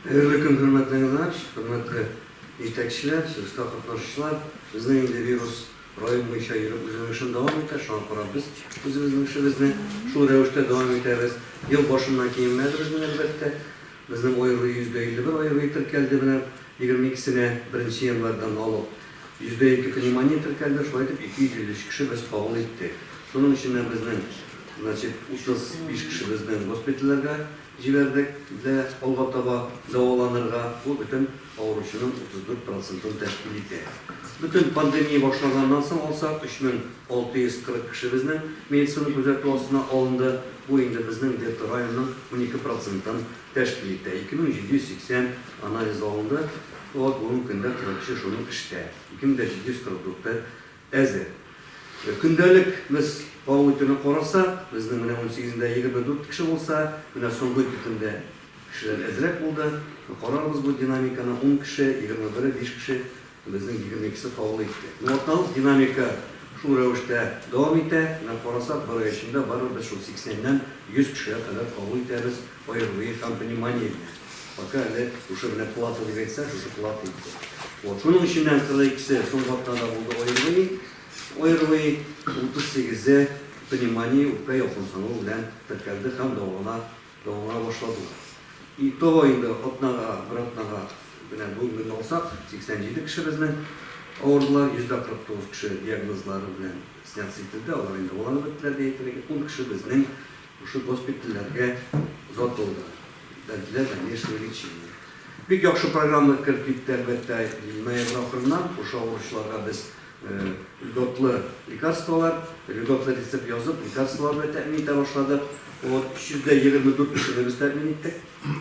Хәерле көн, хөрмәтле әңгәмәдәш, хөрмәтле җитәкчеләр, чыгышта катнашучылар. Безнең инде вирус район буенча йөреп үзенең эшен дәвам итә, шуңа карап без үзебезнең эшебезне шул рәвештә дәвам итәбез. Ел башыннан кимемәде безнең, әлбәттә. Безнең ОРВИ 51% ОРВИ теркәлде менә 22-сенә, беренче январьдан алып. 2% пневмония теркәлде, шулай итеп 253 кеше без кабул иттек. Шуның эченнән безнең, значит, 35 кешебезнең госпитальләргә җибәрдек для алга таба дәваланырга, бу бөтен авыручының 34 процентын тәшкил итә. Бөтен пандемия башланганнан соң алсак, 3640 кеше безнең медицина күзәтү астына алынды, бу инде безнең где-то районның 12 процентын тәшкил итә. 2780 анализ алынды, вот бүгенге көндә 43-е шуның эштә, 2744-е әзер. Көндәлек без кабул итүне карасак, безнең менә унсигезендә 24 кеше булса, менә соңгы ике көндә кешеләр әзрәк булды. Карарбыз бу динамиканы, ун кеше, егерме бере, биш кеше, безнең 22-се кабул итте. Ну, атналык динамика шул рәвештә дәвам итә. Менә карасак, бер ай эчендә барыбер без шул сиксәннән 100 кешегә кадәр кабул итәбез ОРВИ һәм пневмония белән. Пока әле шушы менә плата дип әйтсәң, шушы плата итте. Вот, шуның эченнән 42-се соңгы атнада булды ОРВИ, ОРВИ, 38-е пневмония, үпкә ялкынсынуы белән теркәлде һәм дәвалана, дәвалана башладылар. Итого инде атнага, бер атнага менә бүгенге көнне алсак, 87 кеше безнең авырдылар, 49% кеше диагнозлары белән сняться ителде, алар инде дәваланып беттеләр дип әйтергә, 10 кеше безнең шушы госпитальләргә озатылды. Для дальнейшего лечения. Бик яхшы программа кереп китте, әлбәттә, ноябрь ахырыннан шушы авыручыларга без льготлы лекарстволар, льготлы рецепт язып, лекарстволар белән тәэмин итә башладык. Вот, 324 кешене без тәэмин иттек.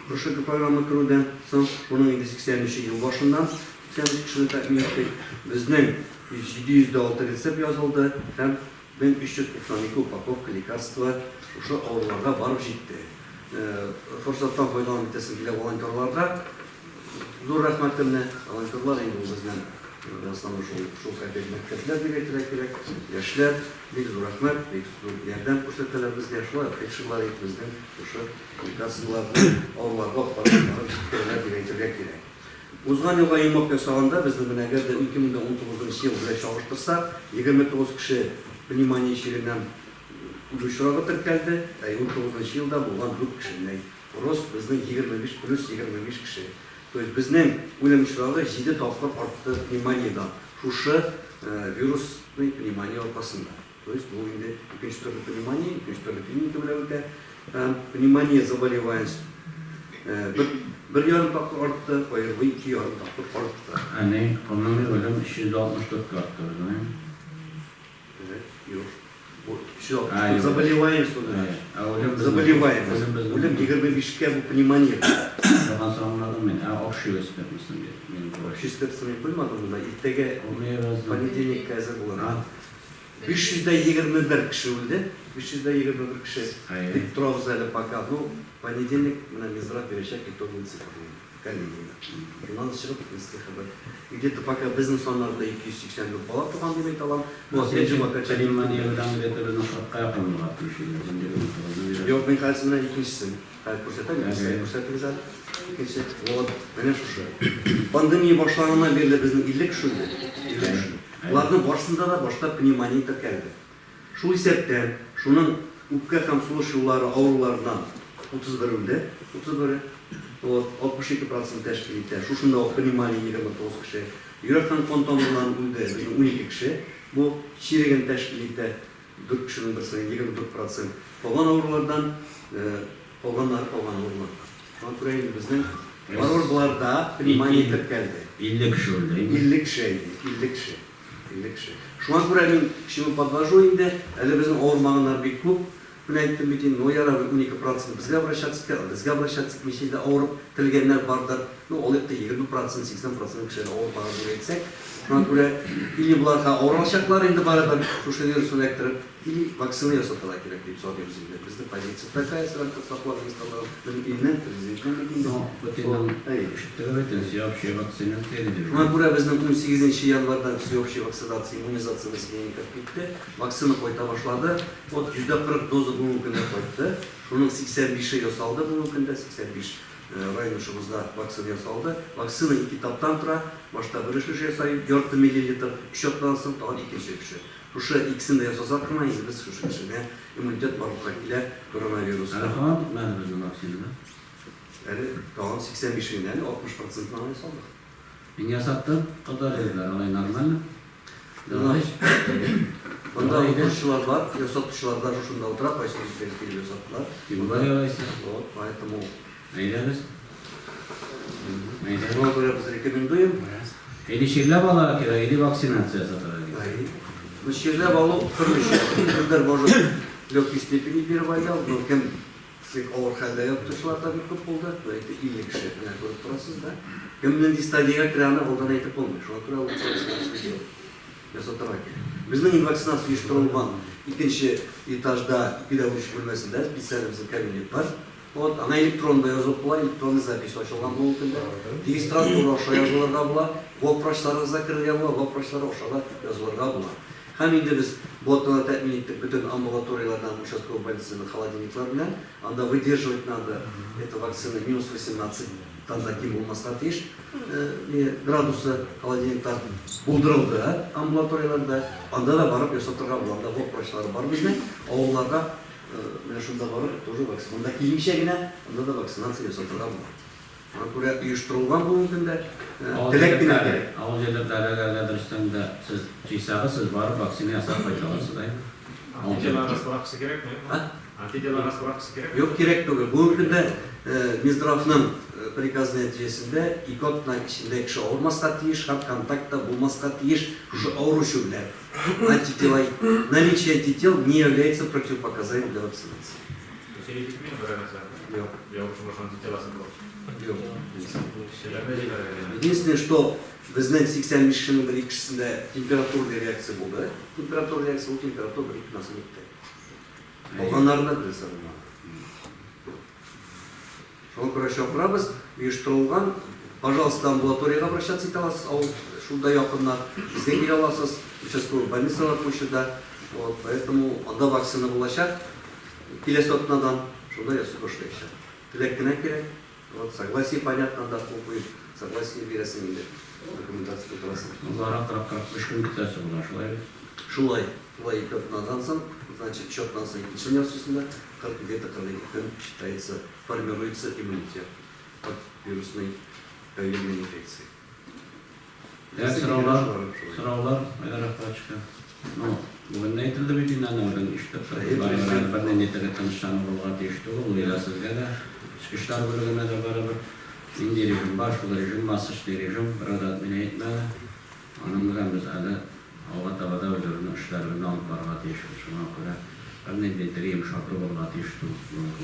Шушы программа керүдән соң, шуның инде 83 ел башыннан 83 кешене тәэмин иттек. Безнең 706 рецепт язылды һәм 1392 упаковка лекарства шушы авыруларга барып җитте. Форсаттан файдаланып китәсем килә волонтерларга зур рәхмәтемне. Волонтерлар инде ул безнең в шул шул хәтле мәктәпләр дип әйтергә кирәк. Яшьләр, бик зур рәхмәт, бик зур ярдәм күрсәтәләр безгә. Шулай ук фельдшерлар безнең шушы лекарстволарны авыруларга барып җиткерәләр дип әйтергә кирәк. Узган елга йомгак ясаганда, безнең менә әгәр дә 2019 нчы ел белән чагыштырсак, 29 кеше пневмония чиреннән үлү очрагы теркәлде, ә унтугызынчы елда булган дүрт кеше. Менә рост безнең 25 плюс 25 кеше. То есть безнең үлем очрагы җиде тапкыр артты пневмониядән, шушы вирусный пневмония аркасында. То есть бу инде икенче төрле пневмония, икенче төрле клиника белән үтә. Һәм пневмония заболеваемость бер бер ярым тапкыр артты, ОРВИ ике ярым тапкыр артты. Ә ни, гомуми үлем 364 кә артты безнең. Юк. Бу 364 заболеваемость ул. Ә үлем безнең. Заболеваемость. Үлем 25 кә бу пневмония. Ялган санамадым мин. Ә общий экспертностьны бир. Мин Общий экспертностьны мин куймадым монда. Иртәгә понедельникка әзер булыр. 521 кеше үлде, 521 кеше дип торабыз әле пока. Ну, понедельник менә Минздрав бирәчәк итоговый цифрны коллегиядә. Шуннан чыгып безгә хәбәр. Где-то пока безнең саннарда 284 бала туган дип әйтә алам. Ну, опять же, окончательно. Пневмония белән где-то безнең кырыкка якын булырга тиеш иде. 29-ны бирәсең. Юк, мин хәзер менә икенчесен хәзер күрсәтәм, икенчесен күрсәтегез әле. Икенче, вот, менә шушы. Пандемия башланганнан бирле безнең 50 кеше үлде. 50 кеше. Боларның барсында да башта пневмония теркәлде. Шул исәптән, шуның үпкә һәм сулыш юллары авыруларыннан 31 үлде, 31-е, вот, 62 процент тәшкил итә. Шушында ук пневмония 29 кеше. Йөрәк һәм кан тамырларыннан үлде безнең 12 кеше. Бу чиреген тәшкил итә, дүрт кешенең берсенең 24 процент. Калган авырулардан, калганнары калган авырулардан. Шуңа күрә инде безнең барыбер боларда пневмония теркәлде. 50 кеше үлде, әйме? 50 кеше, әйе, 50 кеше. 50 кеше. Шуңа күрә мин к чему подвожу инде, әле безнең авырмаганнар бик күп. Менә әйттем бит инде, ну ярар, 12 процент безгә обращаться иткән, безгә обращаться итмичә дә авырып терелгәннәр бардыр. Ну, алыйк та 20 процент, 80 процент кешеләр авырмаган дип әйтсәк. Шуңа күрә или боларга авырачаклар инде барыбер, шушы вирусны эләктереп, Или вакцина ясатырга кирәк дип саныйбыз инде. Безнең позиция такая, сәламәтлек саклау министрлыгы, безнең илнең, президентның бит инде. Ну, Путинның ишеттегез бит инде, всеобщая вакцинация диде бит. Шуңа күрә безнең унсигезенче январьдан всеобщая вакцинация, иммунизация населения кереп китте. Вакцина кайта башлады. Вот 40% доза бүгенге көндә кайтты. Шуның 85-е ясалды бүгенге көндә, 85. Районышыбызда вакцина ясалды. Вакцина ике этаптан тора. Башта бер өлеше ясый, ярты миллилитр, өч атнадан соң тагын икенче өлеше. Шушы икесен дә ясасак кына инде без шушы кешедә иммунитет барлыкка килә коронавируска. Әле һаман бетмәде безнең вакцина, да? Әле тагын 85 генә, әле 60 процентын гына ясалдык. Мин ясаттым, кызлар диделәр, алай нормально. Монда Давай. Давай, әйдә. утыручылар бар, ясатучылар да шушында утыра, кайсы үзләре килеп ясаттылар. Тем более алайса. Вот, поэтому Әйдәгез. Әйдә. Шуңа күрә без рекомендуем. Или чирләп алырга кирәк, или вакцинация ясатырга кирәк. Ну, чирләп алу төрлечә. Кемдер, может, легкой степени переболел, но кем бик авыр хәлдә ятучылар да бик күп булды. Но это 50 кеше, менә күреп торасыз, да. Кем нинди стадиягә керә, аны алдан әйтеп булмый. Шуңа күрә лучше вакцинация делать. Ясатырга кирәк. Безнең инде вакцинация оештырылган икенче этажда, 2 дә 3 бүлмәсендә специаль безнең кабинет бар. Вот, аңа электронда язып була, электронный запись ачылган бүгенге көндә. Регистратура аша язылырга була, главврачларыгызга керергә була, главврачлар аша да язылырга була. Һәм инде без бу атнада тәэмин иттек бөтен амбулаторияләрдән участковый больницаны холодильниклар белән. Анда выдерживать надо эта вакцина минус 18 тан да ким булмаска тиеш. Градусы холодильниклар булдырылды амбулаторияләрдә. Анда да барып ясатырга була. Анда главврачлары бар безнең. Авылларга менә шунда барып тоже вакцина. Монда килмичә генә анда да вакцинация ясатырга була. Шуңа күрә оештырылган бүгенге көндә, теләк кенә кирәк. Авыл җирлекләре әгәр дөрестән дә сез җыйсагыз, сез барып вакцина ясап кайта аласыз, әйме? Антителарга справкасы кирәкме? А? Антителарга справкасы кирәкме? Юк, кирәк түгел. Бүгенге көндә Минздравның приказы нәтиҗәсендә 2 атна эчендә кеше авырмаска тиеш һәм контактта булмаска тиеш шушы авыручы белән. Антитела, наличие антител не является противопоказанием для вакцинации. Тәэсир итми берәр нәрсә? Юк. Явыш антителасы бар. Юк. Кешеләрне җибәрергә. Единственное, что безнең 85 кешенең бер кешесендә температурный реакция булды. Температура реакция, ул температура бер ике көннән үтте. Калганнарында бер нәрсә булмады. Шуңа күрә чакырабыз, оештырылган, пожалуйста, амбулаториягә обращаться итә аласыз, авыл шунда якыннар, безгә килә аласыз, участковый больницалар кушыда. Вот, поэтому анда вакцина булачак, киләсе атнадан шунда ясый башлаячак. Теләк кенә кирәк. Вот, согласие понятно, анда кул куеп, согласие бирәсең инде, документация тутырасың. Бара 40-45 көн көтәсе була, шулай бит? Шулай, шулай, 2 атнадан соң, значит, өч атнадан соң икенче ясыйсың да, 40, где-то 42 көн считается, формируется иммунитет от вирусной ковидной инфекции. Так, сораулар, сораулар, Айдар Ахматовичка. Ну, бүген әйтелде бит инде, аны бүген ишетеп тордым. Барыбер бернинди теге тынычлану булырга тиеш түгел, ул илә сезгә дә, эчке эшләр бүлегенә дә барыбер. Нинди режим бар, шул режим, масочный режим, берәү дә отменять итмәде. Аның белән без әле алга таба да үзебезнең эшләребезне алып барырга тиешбез. Шуңа күрә бернинди теге йомшарту булырга тиеш түгел.